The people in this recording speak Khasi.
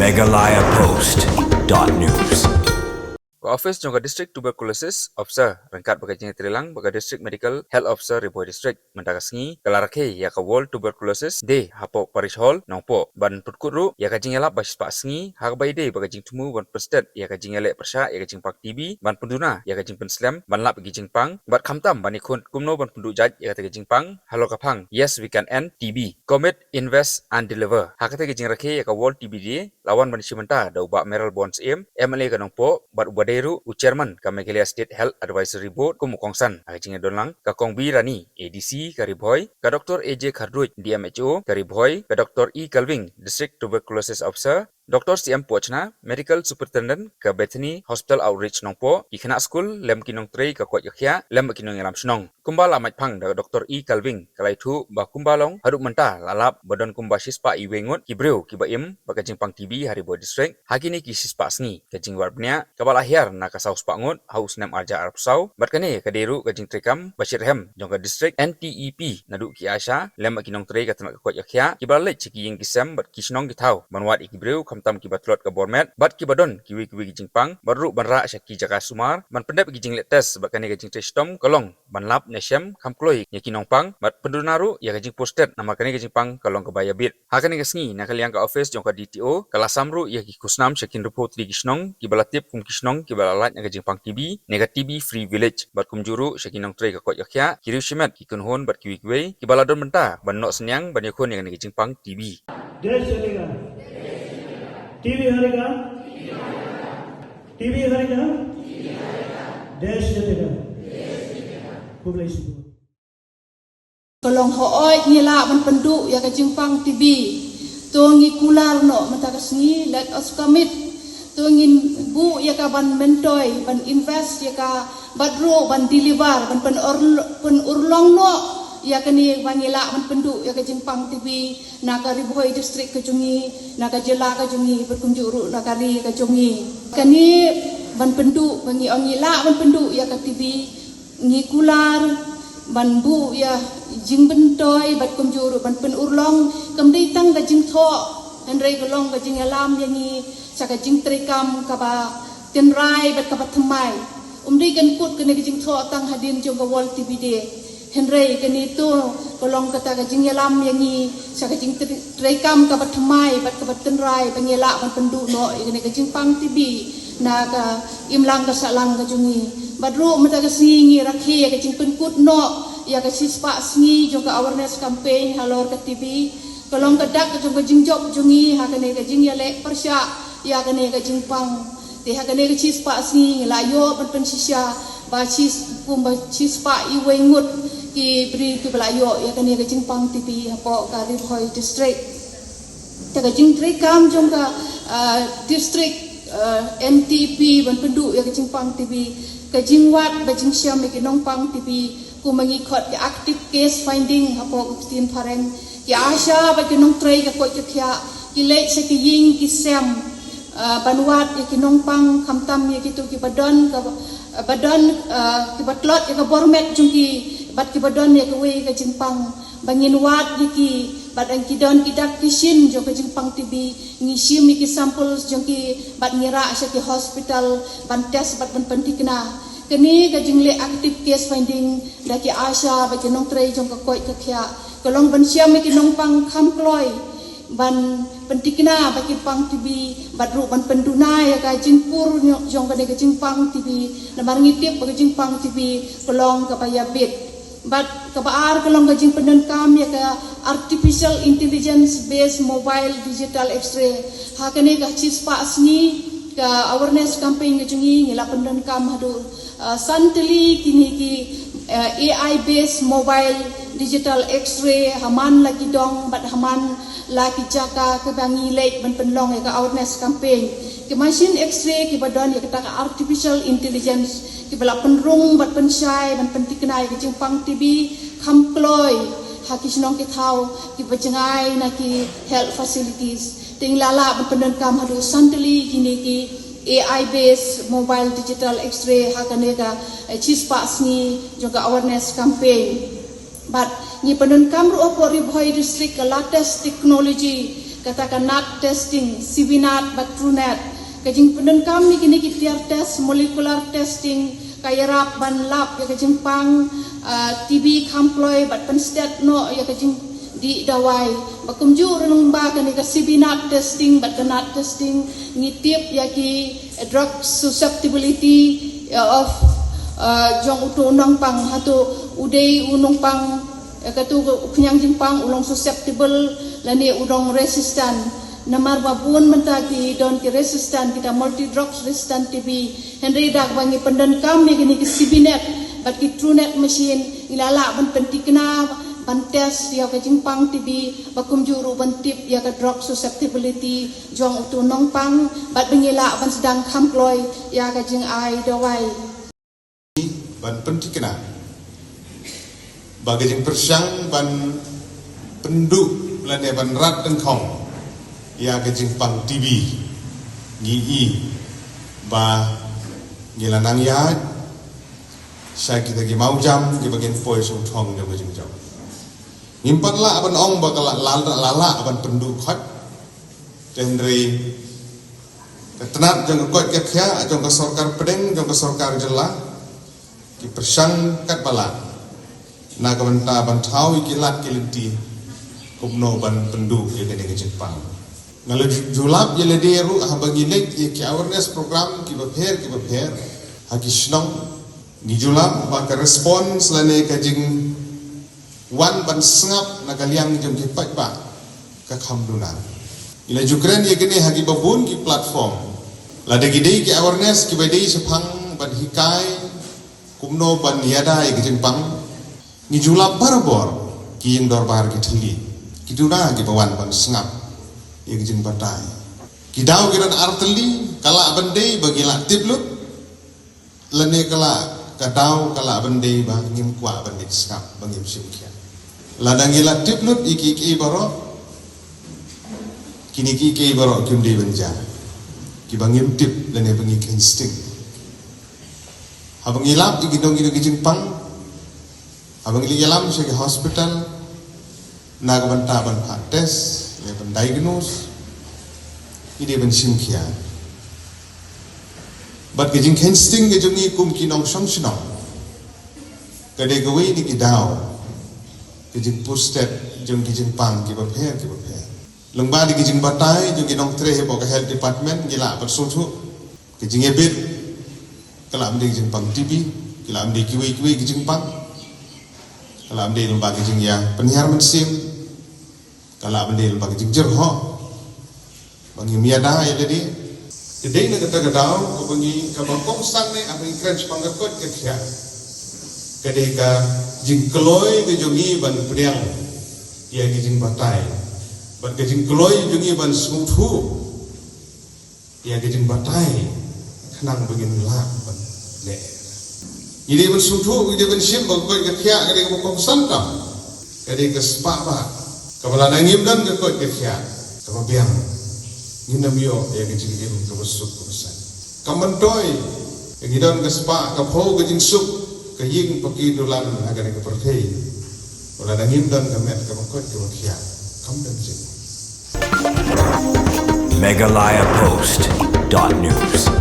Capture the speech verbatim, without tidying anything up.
Meghalaya Post dot news. Ka office jong ka District Tuberculosis Officer ryngkat bad ka jingïatreilang bad ka District Medical Health Officer Ri Bhoi District mynta ka sngi ka la rakhe ïa ka World Tuberculosis Day hapoh Parish Hall Nongpoh ban pynkut ruh ïa ka jingïalap ba shispah sngi ha kaba ïadei bad ka jingthmu ban pynstet ïa ka jingïaleh pyrshah ïa ka jingpang T B ban pynduna ïa ka jingpynslem ban lap ïa ka jingpang bad khamtam ban ïakhun kumno ban pynduh jait ïa kata ka jingpang halor ka phang Yes, We Can End T B. Commit, Invest and Deliver. Ha kata ka jingrakhe ïa ka World T B Day la wan ban shim bynta da u Bah Mayralborn Syiem, M L A ka Nongpoh bad uba dei ruh u Chairman ka Meghalaya State Health Advisory Board kum u kongsan. Ha ka jingïadonlang ka Kong B Rani, A D C ka Ri Bhoi, ka Doctor A J Kharduid, D M H O ka Ri Bhoi, ka Doctor E Kalwing, District Tuberculosis Officer, Doctor C M Pohchna, Medical Superintendent ka Bethany Hospital Outreach Nongpoh, ki khynnah skul lem ki nongtrei ka koit ka khiah lem ki nongïalam shnong. Kumba la mait phang da ka Doctor E Kalwing, ka la ïathuh ba kumba long haduh mynta la lap ba don kumba shispah iwei ngut ki briew kiba im bad ka jingpang T B ha Ri Bhoi District ha kine ki shispah sngi. Ka jingwad bniah kaba la hiar na ka saw spah ngut ha u snem arhajar arphew saw bad kane ka dei ruh ka jingtreikam ba shitrhem jong ka District, N T E P naduh ki ASHA lem bad ki nongtrei ka tnat ka koit ka khiah kiba la leit sha ki ïing ki sem bad ki shnong ki thaw ban wad ïa ki briew khamtam kiba tlot ka bor met bad kiba don kiwei kiwei ki jingpang bad ruh ban rah sha ki jaka sumar ban pyndep ïa ki jingleh test bad kane ka jingtrei shitom ka long ban lap ne shem kham kloi ïa ki nongpang bad pynduna ruh ïa ka jingpur stet namar kane ka jingpang ka long kaba ïabit. Ha kane ka sngi na ka liang ka office jong ka D T O ka la sam ruh ïa ki khusnam sha ki hynriewphew tylli ki shnong kiba la tip kum ki shnong kiba la lait na ka jingpang T B ne ka T B Free Village bad kumjuh ruh sha ki nongtrei ka koit ka khiah, ki riew shimet, ki kynhun bad kiwei kiwei kiba la don bynta ban noh synñiang ban ïakhun ïa kane ka jingpang T B. देश जीतेगा। टीबी हारेगा। टीबी हारेगा। देश जीतेगा। खूब लई Ka long hooid ngi lah ban pynduh ïa ka jingpang T B. To ngi kular noh mynta ka sngi, let us commit. To ngin buh ïa ka ban myntoi, ban invest ïa ka bad ruh ban deliver, ban pynur-, pynurlong noh ïa kane ba ngi lah ban pynduh ïa ka jingpang T B na ka Ri Bhoi District ka jong ngi, na ka jylla ka jong ngi, bad kumjuh ruh na ka ri ka jong ngi. Kane ban pynduh, ba ngi ong ngi lah ban pynduh ïa ka T B, ngi kular ban buh ïa jingmyntoi bad kumjuh ruh ban pynurlong, kam dei tang ka jingthoh, hynrei ka long ka jingïalam ïa ngi sha ka jingtreikam kaba tynrai bad kaba thymmai. Um dei kan kut kane ka jingthoh tang hadien jong ka World T B Day. Hynrei kane to ka long kata ka jingïalam ïa ngi sha ka jingtreikam kaba thymmai bad kaba tynrai ba ngi lah ban pynduh noh ïa kane ka jingpang T B na ka imlang ka sahlang ka jong ngi. Bad ruh mynta ka sngi ngi rakhe ïa ka jingpynkut noh ïa ka shispah sngi jong ka awareness campaign halor ka T B. Ka long ka dak jong ka jingjop jong ngi ha kane ka jingïaleh pyrshah ïa kane ka jingpang. Te ha kane ka shispah sngi ngi la ïoh ban pynshisha ba shi, kumba shispah iwei ngut ki briew kiba la ïoh ïa kane ka jingpang T B hapoh ka Ri Bhoi District. Te ka jingtreikam jong ka, ah, district, ah, N T P ban pynduh ïa ka jingpang T B, ka jingwad bad jingshem ïa ki nongpang T B, kumba ngi khot ki active case finding hapoh ka ktien phareng. Ki ASHA bad ki nongtrei ka koit ka khiah ki leit sha ki ïing ki sem, ah, ban wad ïa ki nongpang, khamtam ïa kito kiba don ka, ba don, ah, kiba tlot ïa ka bor met jong ki bad kiba don ïa kawei ka jingpang, ba ngin wad ïa ki bad haba ki don ki dak ki shin jong ka jingpang T B, ngi shim ïa ki samples jong ki bad ngi rah sha ki hospital ban test bad ban pynthikna. Kane ka jingleh active case finding da ki ASHA bad ki nongtrei jong ka koit ka khiah ka long ban shem ïa ki nongpang kham kloi ban pynthikna ba ki pang T B bad ruh ban pynduna ïa ka jingpur jong kane ka jingpang T B. Namar ngi tip ba ka jingpang T B ka long kaba ïabit. Bad kaba ar ka long ka jingpyndonkam ïa ka artificial intelligence based mobile digital X-ray. Ha kane ka shispah sngi ka awareness campaign ka jong ngi ngi la pyndonkam haduh, ah, san tylli kine ki, ah, A I based mobile digital X-ray ha man la ki dong bad ha man la ki jaka kaba ngi leit ban pynlong ïa ka awareness campaign. Ki machine X-ray kiba don ïa kata ka artificial intelligence kiba la pynrung bad pynshai ban pynthikna ïa ka jingpang T B kham kloi ha ki shnong ki thaw kiba jngai na ki health facilities. Te ngi la lah ban pyndonkam haduh san tylli kine ki A I based mobile digital X-ray ha kane ka, eh, shispah sngi jong ka awareness campaign. Bad ngi pyndonkam ruh hapoh Ri Bhoi District ka latest technology Kata ka NAT testing, CBNAT bad TrueNAT. Ka jingpyndonkam ïa kine ki tiar test, molecular testing, ka ïarap ban lap ïa ka jingpang, ah, TB kham kloi bad pynstet noh ïa ka jingdih dawai. Bad kumjuh ruh lyngba kane ka CBNAT testing bad ka NAT testing, ngi tip ïa ki drug susceptibility, eh, of, eh, jong uto u nongpang, hato u dei u nongpang, eh, kato u khñiang jingpang u long susceptible lane u long resistant. Namar ba bun mynta ki don ki resistant, kita multi drugs resistant TB. Hynrei da kaba ngi pyndonkam ïa kine ki CBNAT bad ki TrueNAT machine, ngi la lah ban pynthikna, ban test ïa ka jingpang TB, bad kumjuh ruh ban tip ïa ka drug susceptibility jong uto u nongpang, bad ba ngi lah ban sdang kham kloi ïa ka jingai dawai. Ban pynthikna ba ka jingpyrshang ban pynduh lane ban rat dyngkhong ïa ka jingpang TB, ngi i ba ngi la nang ïaid sha kita ki mawjam kiba ngin poi sha u thong jong ka jingjop. Ngim pat lah ban ong ba ka la, la, la lah ban pynduh khot. Te hynrei ka tnat jong ka koit ka khiah jong ka sorkar pdeng, jong ka sorkar jylla, ki pyrshang katba lah na ka bynta ban thaw ïa ki lad ki lynti kumno ban pynduh ïa kane ka jingpang. Nga la ju-, ju lap ïa lade ruh haba ngi leit ïa ki awareness program kiba pher kiba pher ha ki shnong. Ngi ju lap ba ka response lane ka jingwan ban sngap na ka liang jong ki paidbah ka kham duna. Ngi la ju kren ïa kane ha kiba bun ki platform. Lada ki dei ki awareness kiba dei shaphang ban hikai kumno ban ïada ïa ka jingpang, ngi ju lap barabor ki ïing dorbar ki thylli, ki duna kiba wan ban sngap ïa ka jingbatai. Ki daw ki don artylli, ka lah ban dei ba ngi la tip lut, lane ka lah, ka daw ka lah ban dei ba ngim kwah ban leit sngap, ba ngim shim khia. Lada ngi la tip lut ïa kiei kiei baroh, kine kiei kiei baroh kim dei ban jia kiba ngim tip lane ba ngi kheiñ sting. Haba ngi lap ïa kino kino ki jingpang, haba ngi leit ïalam sha ki hospital na ka bynta ban phah test ne ban diagnose, ngi dei ban shim khia. Bad ka jingkheiñ sting ka jong ngi kum ki nongshong shnong ka dei kawei na ki daw ka jingpur stet jong ki jingpang kiba pher kiba pher. Lyngba da ki jingbatai jong ki nongtrei hapoh ka health department, ngi lah ban sngewthuh ka jingïabit, ka lah ban dei ka jingpang TB, ka lah ban dei kiwei kiwei ki jingpang, ka lah ban dei lyngba ka jingïapynhiar mynsiem, ka lah ban dei lyngba ka jingjyrhoh ba ngim ïada ïa lade. Te dei na kata ka daw kaba ngi, kaba kongsan ne, haba ngi kren shaphang ka koit ka khiah, ka dei ka jingkloi ka jong ngi ban pdiang ïa ki jingbatai bad ka jingkloi jong ngi ban sngewthuh ïa ka jingbatai khnang ba ngin lah ban leh. Ngi dei ban sngewthuh, ngi dei ban shim ba ka koit ka khiah ka dei kaba kongsan tam, ka dei ka spah bah kaba lada ngim don ka koit ka khiah kaba biang, ngin ym ïoh ïa ka jingim kaba suk kaba saiñ. Kam myntoi ngi don ka spah ka phew ka jingsuk, ka ïing paki dulan ha kane ka pyrthei, wat lada ngim don ka met kaba koit kaba khiah, kam don jingim. Meghalaya Post dot news.